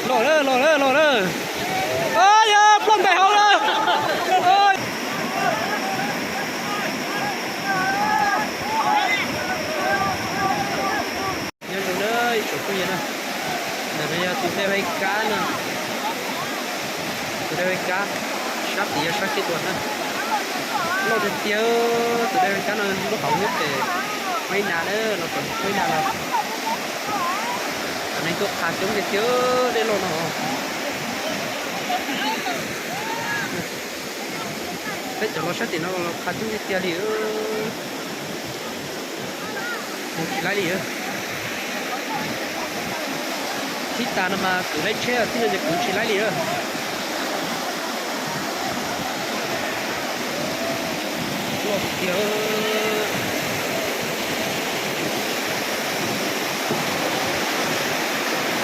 Los lawm, los lawm, los lawm. Yog ploj ntais hauv lawm. Nyob zoo na ib tsoom phooj ywg na, ntawm no yog tus dej Vaib Kab na, tus dej Vaib Kab, sab tid yog sab Kiab Tuam na. Loj tiag tiag, tus dej Vaib Kab no lub hauv nyob pem Vaib Nas na, los pem Vaib Nas los. Cov neeg tuaj qha coob tiag tiag, dej loj no. Peb cov los sab tim no los qha coob tiag tiag li. Mus tsis laib li. Thib tas no mas kwv laib tsheb, thib no ces kwv tsis laib li. Loj tiag.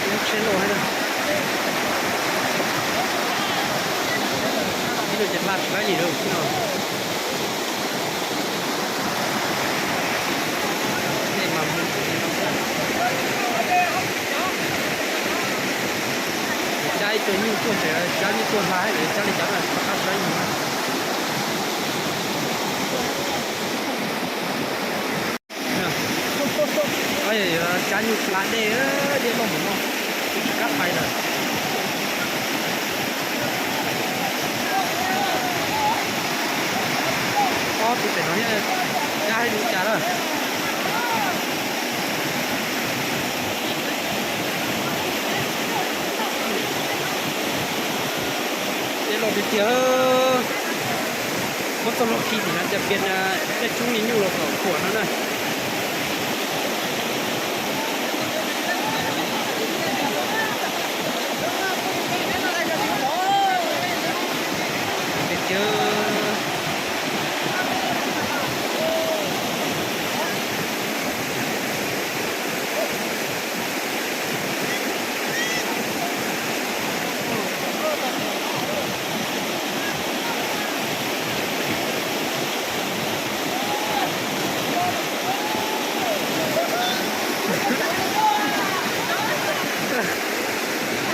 Lub tsheb loj thiab na. Ib no ces laj tsis laib li lawm no. Dej mas mus ntxim li no. Cab ib tug nyuj tuaj ces cab nyuj tuaj hla, cab li cas na, qab saib mus na. Yuav cab nyuj hla dej, dej loj mus no, tsis kam pais lawm. Ob tug pem no thiab, cab li cas lawm. Dej loj tiag tiag. Muab txoj hlua khi tim no cas pias dej tshoob li nyuj los kom khuam no na. Tiag tiag.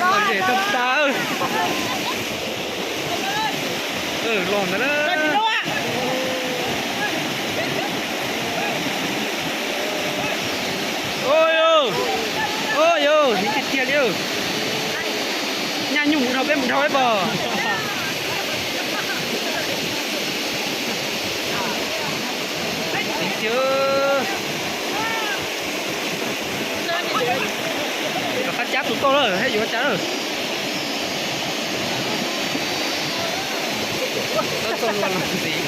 Lom zem tag tag. Los ntawd na. Ua yog, heev tiag tiag li. Nyaj nyuj mus dhau peb mus dhau peb pom. Tiag tiag. Rov qab cab tus toj lawm, haj yuav cas lawm. Txoj hlua los ntxiv.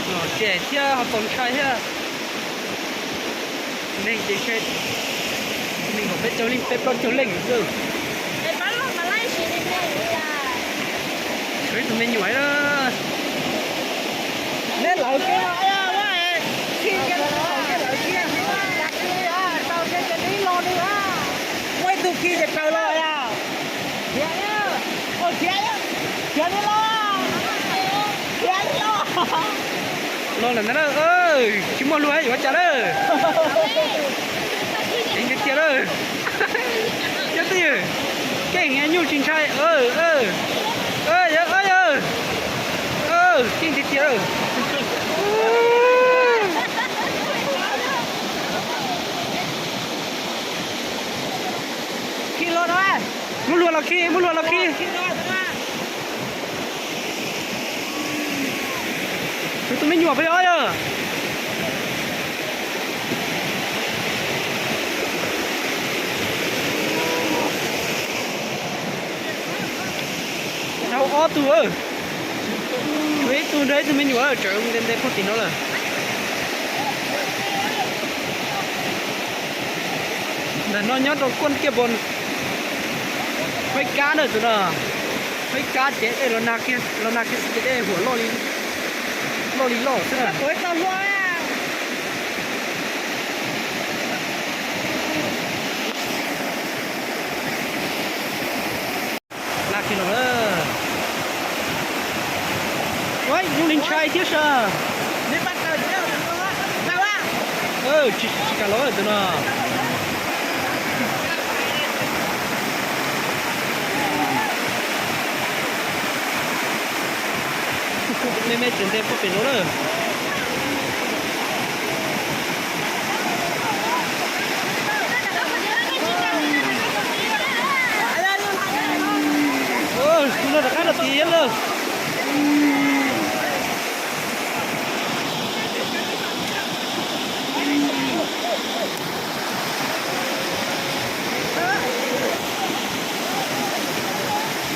Los tiag thiab ho txaus ntshai thiab. Neeg ces ntshe neeg nkaum peb caug leej, peb plaub caug leej xwb. Tshuav ib tug me nyuam na. Neb lawv kiag no, khi kiag lawv kiag, tau kiag ces neb los li. Muaj ib tug khi ces raws los yog. Khiav, khiav, khiav li los, khiav li los. Los lawm ntag na, tsis muaj hlua yuav cas lawm. Heev tiag tiag lawm. Nyob twj ywm, keej heev nyuj tsis ntshai. Keej tiag tiag lawm. Khi hlua no, muab hlua los khi, muab hlua los khi. Tshuav tus me nyuam peb os yog. Dhau ob tug, tshuav ib tug nrog ib tug me nyuam tsawv nte nte puag tim no lawm. Ntawm no nyob rau Kuaj Kiaj Npoos, Vaib Kab na tus no. Vaib Kab ces dej los nag kiag, los nag kiag xwb ces dej huam loj li loj xwb na. Laj kiag los lawm. Nyuj li ntshai thiab sas. Tsis kam los tus no. Ces nte puag pem no na. Tus no rov qab rau tid lawm.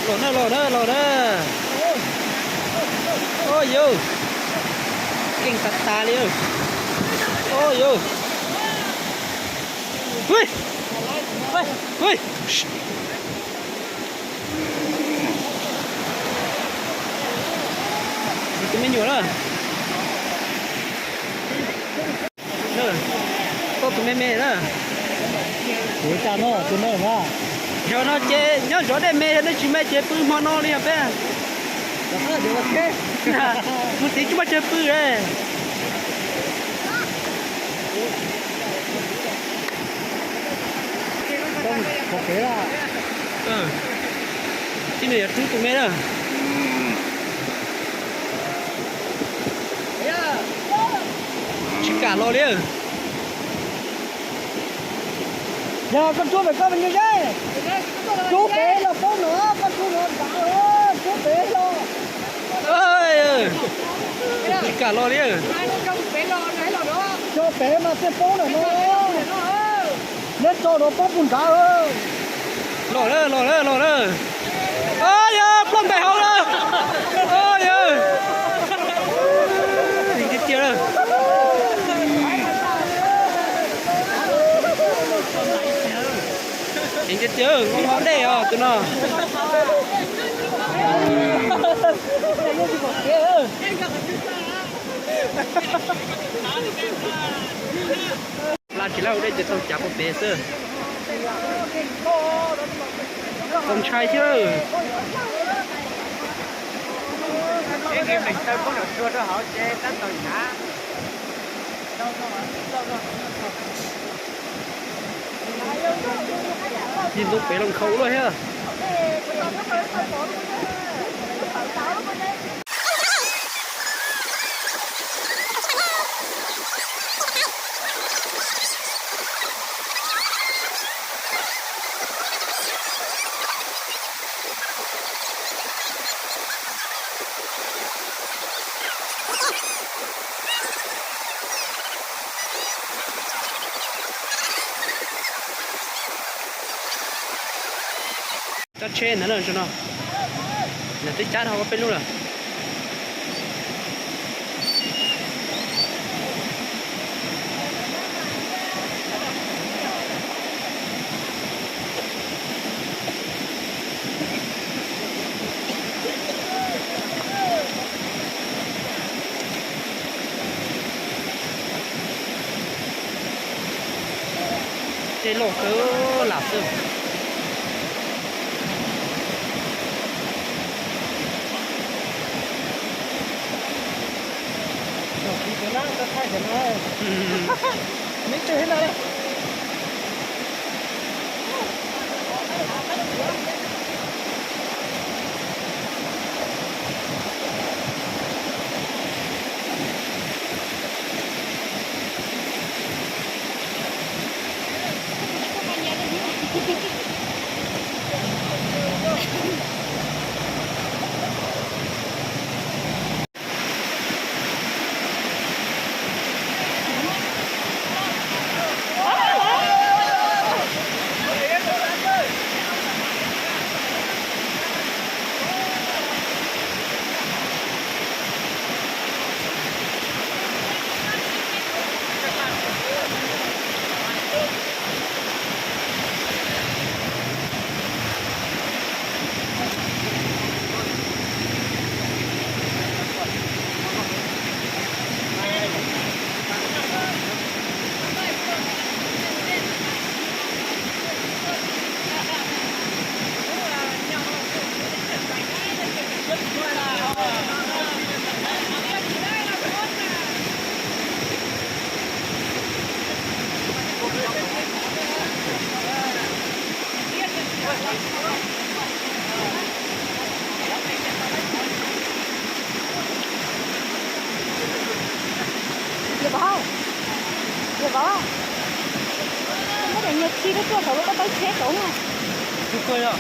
Los na, los na, los na. Oj yus, keej tas tas li. Oj yus. Ui, ui. Tus me nyuam na. Tau tus me me na. Tus no, tus no na. Yog no ces nyob zov dej me, nej tsis me ces pw hmo no li os peb. Mus tid tsis muaj chaw pw li. Tib nws yuav rub tus me na. Tsis kam los li. Yog koj rub pem koj me nyuam yeej, rub pem los poob no, koj rub no nrad, rub pem los. Tsis kam los li. Rau pem mas thiaj poob lawm no. Neb tso no poob puag nrad. Los lawm, los lawm, los lawm. Yog plaub ntais hauv lawm. Yog tiag tiag lawm. Tiag tiag, hauv dej os tus no. Hla tsis laj hauv dej ces tau cav puag pem xwb. Txaus ntshai thiab. Yig ntoo pem los nkhaus luaj thiab. Cab tsheb ntawd na, no lawv twb cab dhau peb lub lawm. Dej loj kawg lam xwb. Tsis, koj tuaj saum lub koj taub tsheb saud na. Kuv tuaj yog.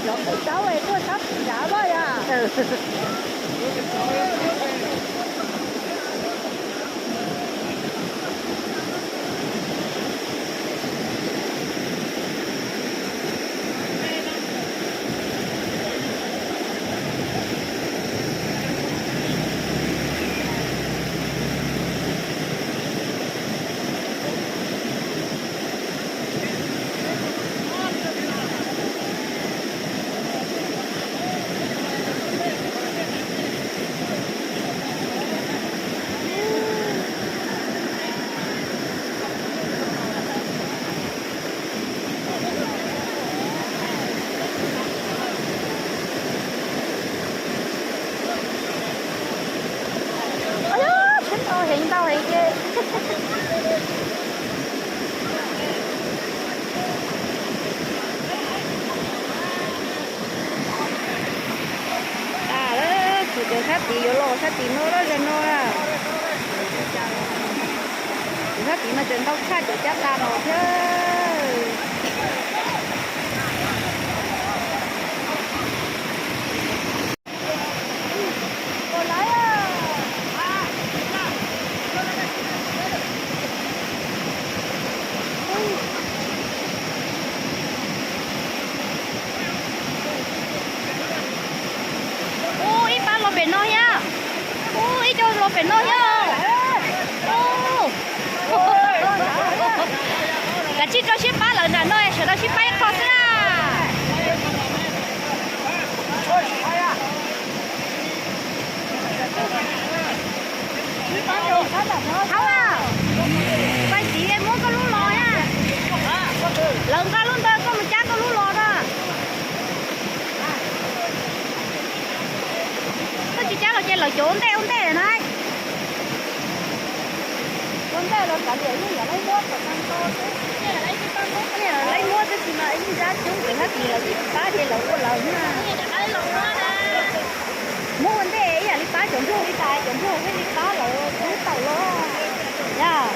Los kuj tsaub es tuaj sab nrad loj yom. Ntau heev, ntau heev ces. Tas lawm, kuv cov sab tid yuav los sab tid no lawm, zag no na. Kuv sab tid mas tseem ntau tshaj cov cab tas no thiab. Ub, ib pab los pem no thiab. Ub, ib co los pem no thiab. Ub, kav tsij rau siab pab lawv nram no, sawv daws sib pab ib qho xwb na. Pais tid muab koj lub los na. Lawv nqa lub ntawd, koj mus cab koj lub los na. Koj tsis cab los ces lawv cov ua ntej ua ntej na. Ua ntej los kav liam, yeej yam lawv muab kom tag nrho xwb. Ces lawv tsis pab ces lawv ua lawv na. Muab ua ntej ib yam li pab cov nplog li cas, cov nplog thiaj li pab lawv tau los. Yog.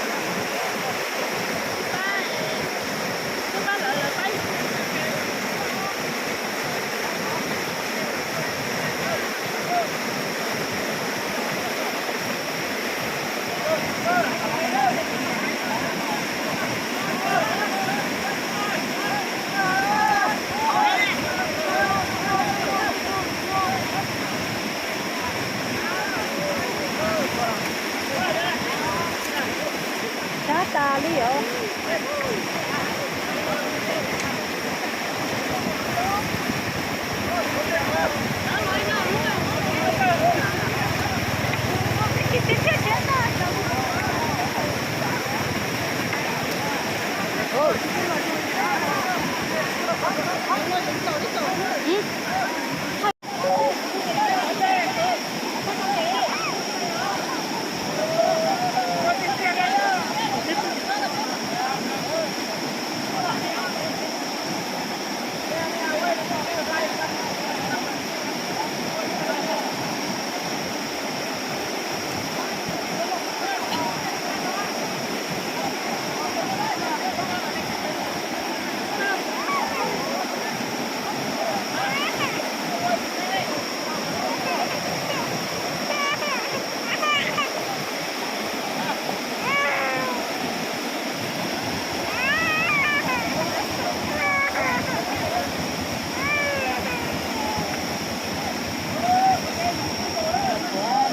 Sab tas li os.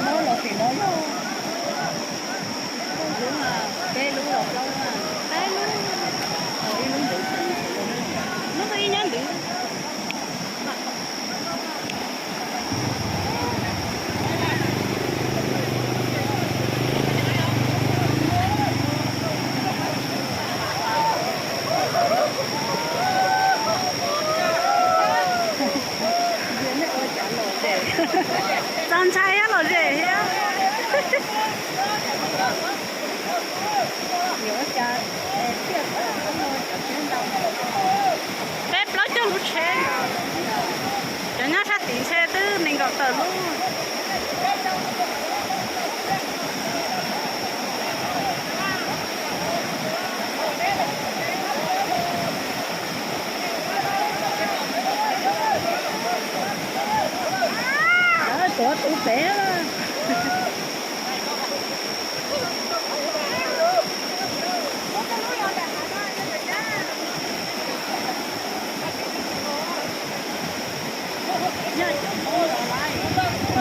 Muab los tim no yog peb lub los plaub lub, peb lub, ib lub ntawd, lub ntawd ib nyob ntawd. Txaus ntshai thiab lom zem thiab. Peb plaub caug lub tsheb, cov nyob sab tid ntshe twb nees nkaum tawm lub. Tuav tus pem. Yog cov Hmoob los lawm.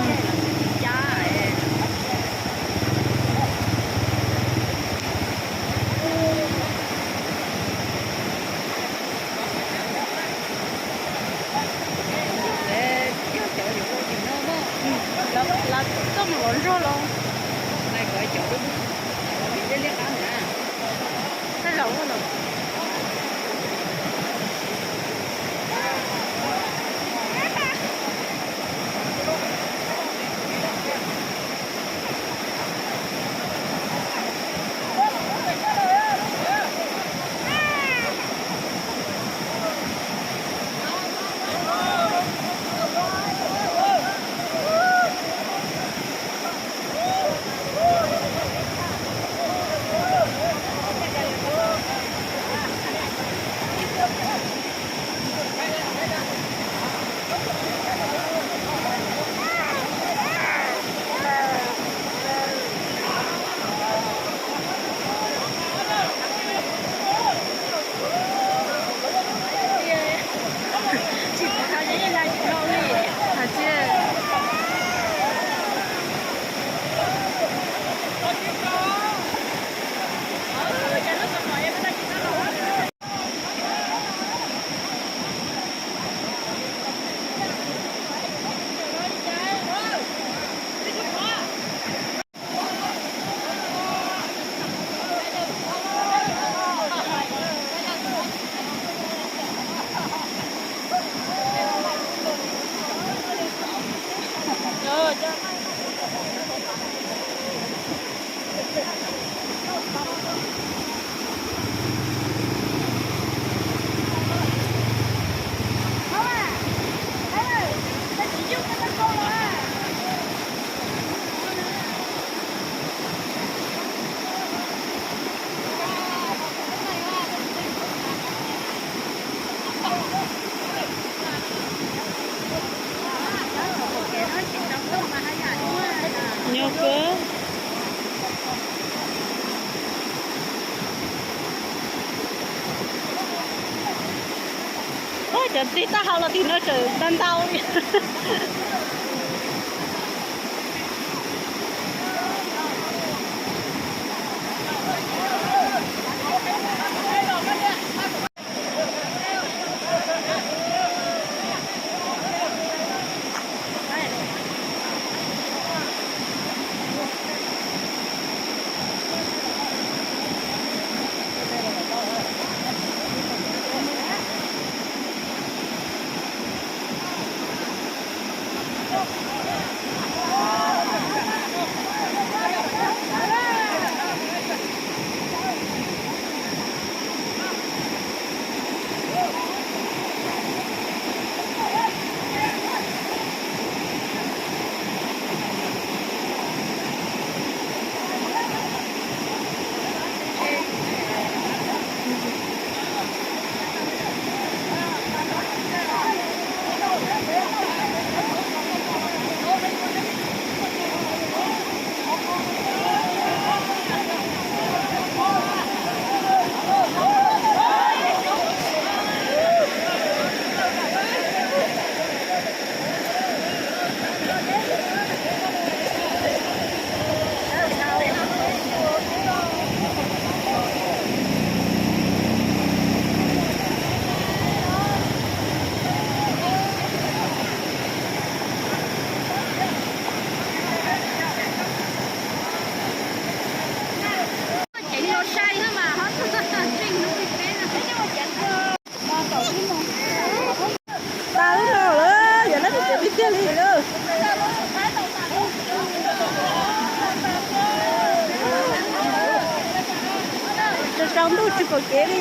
Cov tig taub hau los tim no tseem ntau ntau li. Ceev los sai na mas ho tseem hnub li peb na. Tas lub no lawm, yog lawv tseem tiag tiag li lawm. Tsaus ntuj tsis pom kev li.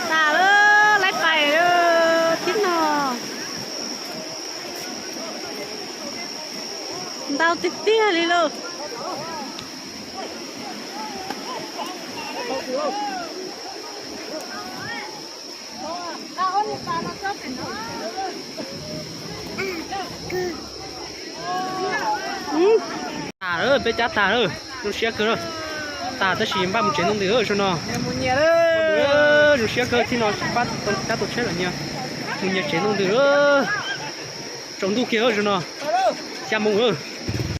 Tas lawm, lawv pais lawm thiab no. Ntau tiag tiag li lauj. Tas lawm, peb cab tas lawm, zoo siab kawg. Tas tab sis npaj mus tsev ntuj ntws zaum no. Zoo siab kawg, txij no pab cab tau tsheb lawm nyias mus nyias tsev ntuj ntws. Tsaus ntuj kiag zaum no, xya moo.